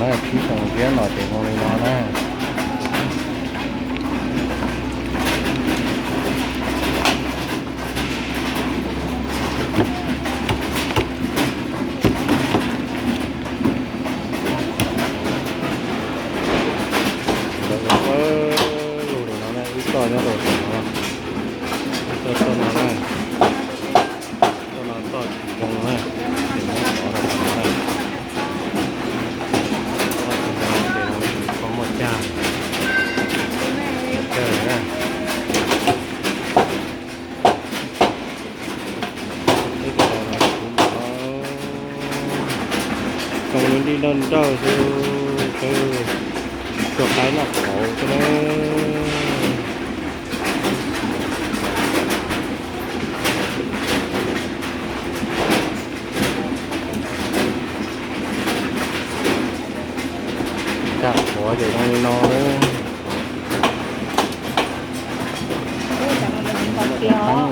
Tsib xyoo thiab no ces zoo li no na. Lawv ua lug li no na, ib txoj nyob rau saum no, ib txoj txoj no na, txoj no txoj tsis zoo na, ces muab xov rau saum no na. Txoj tsis zoo ces tsis tshua muaj cag, tsis tshua cag na. Teb chaws no kuv mam zoo li nroj nrawj xwb, tsuas qaib noj qauv xwb na. Cag qhuav ces zoo li no. Qhov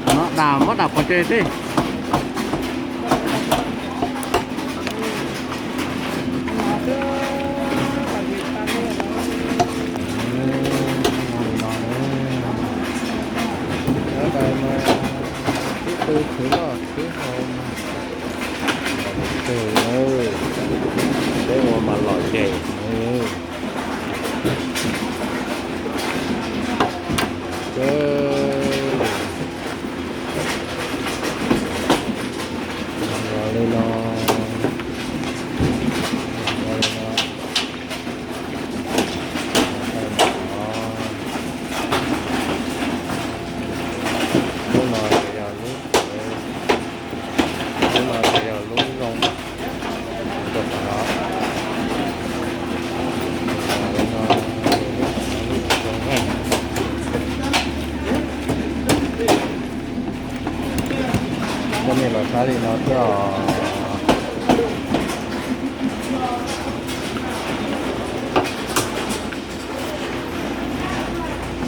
no dam muab dam pov tseg xwb. Ib tug khwv noj khwv haus, peb ua mas lom zem. Li no, li no. Lub no ces yog lub, lub no ces yog lub zoo rau qhov no. Li no, lub, lub zoo na. Coj nej los saib li no thiab os.